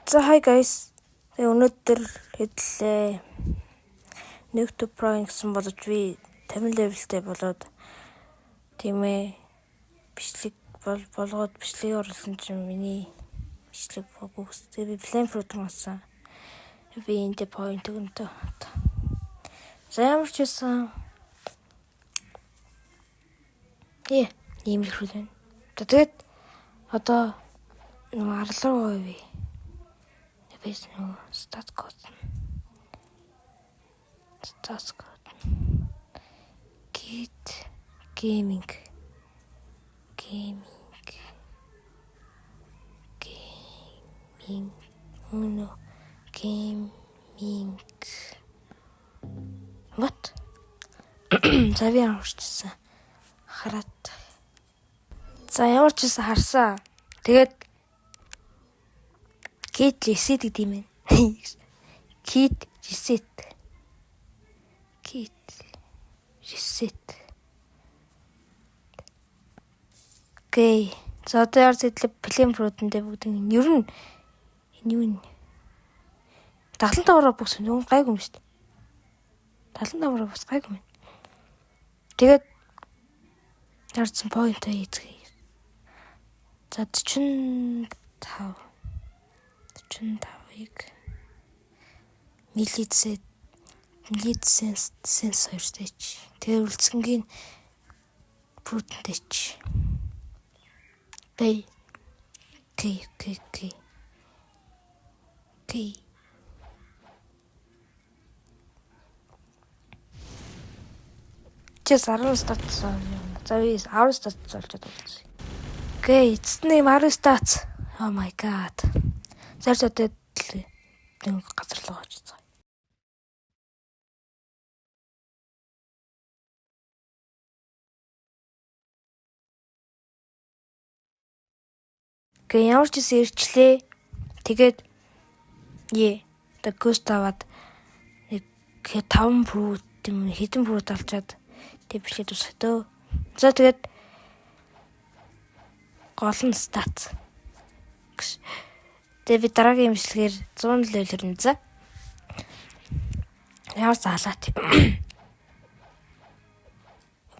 За, hi guys. Тэгээ өнөөдөр хэдлээ. Noob to Pro гэсэн болож би 50 level тэй болоод, тийм ээ, бичлэг бол болгоод бичлэгийг оруулсан чинь миний бичлэг боогүй. Тэгээ би flame fruit болсон. Би энд point өгөнтөө. За, ямар ч байсан ийм их байна. За, тэгээд одоо нөгөө арал руу явъя. Би нөгөө stat code. Stat code. Get gaming. Gaming. Gaming. No. Gaming. What? За, би ямар ч гэсэн хараад. За, ямар ч гэсэн харсан. Тэгээд Kit reset гэдэг юм байна. Kit reset. Kit reset. Okay. За, одоо яар зэдлээ flame fruit дээр бүгд ер нь энэ юу вэ? 75 Robux юм гайгүй юм шүү дээ. 75 Robux гайгүй юм. Тэгээд ярьсан point хийцгээе. За, 45 45-ыг melee defense хоёртой ч. Тэгээ үлдсэнгийн fruit нтэй ч. Окей. Окей. Чээс 10 stats юм. За, би 10 stats олж чадсан. Okay, эцэст нь юм 10 stats. Oh my god. Зарц одоо нэг газар руу очиж байгаа. Okay, ямар ч гэсэн ирчлээ. Тэгээд the ghost аваад нэг 5 fruit юм, хэдэн fruit олчоод тэг бичлээ дуусгах дөө. За, тэгээд гол нь stat. Тэгээ би дараагийн имжлэгээр 100 level хүрнэ, за. Ямар заалаа тийм.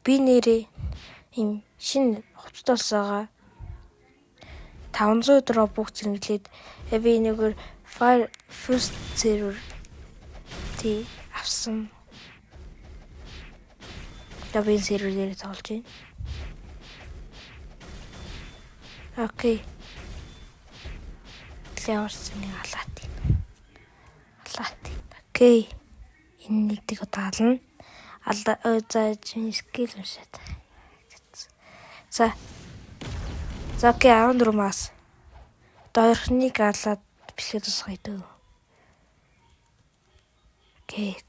Би нэрээ ийм шинэ хувцас олсоогоо 500 Robux зэрэглээд би нэгээр Fire First server тий авсан. Тэгээ би сервер дээр тоглож байна. Okay. Ямар ч нэг алаат. Алаат. Okay. Энэ нэгдийг одоо ална. Алла, за, чи skill уншаад. За. За, okay, 14 мас. Одоо хоёрхныг алаад бичлэг тусгая дөө. Okay.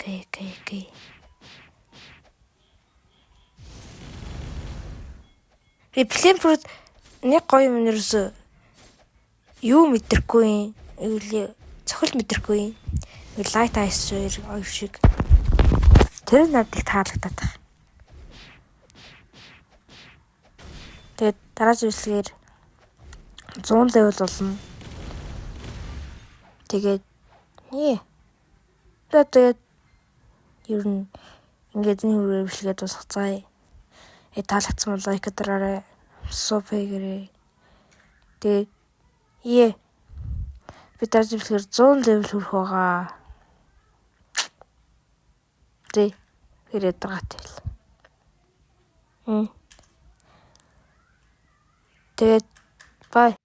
Би flame fruit нэг гоё юм нэрсөө юу мэдрэхгүй юм. Юу лээ, цохил мэдрэхгүй юм. Light ice хоёр шиг. Тэр нь надад их таалагдаад байна. Тэгээд дараа зүйлсгээр 100 level болно. Тэгээд тэгээд ер нь ингээд энэ хүрээ бичлэгээ дуусгацгаая. Таалагдсан бол like дараарай. Sub хийгээрэй. Тэгээд би дараа бичлэгээр 100 level хүрэх байгаа. Тэ хэрэг дараатай байл. Тэгээд bye.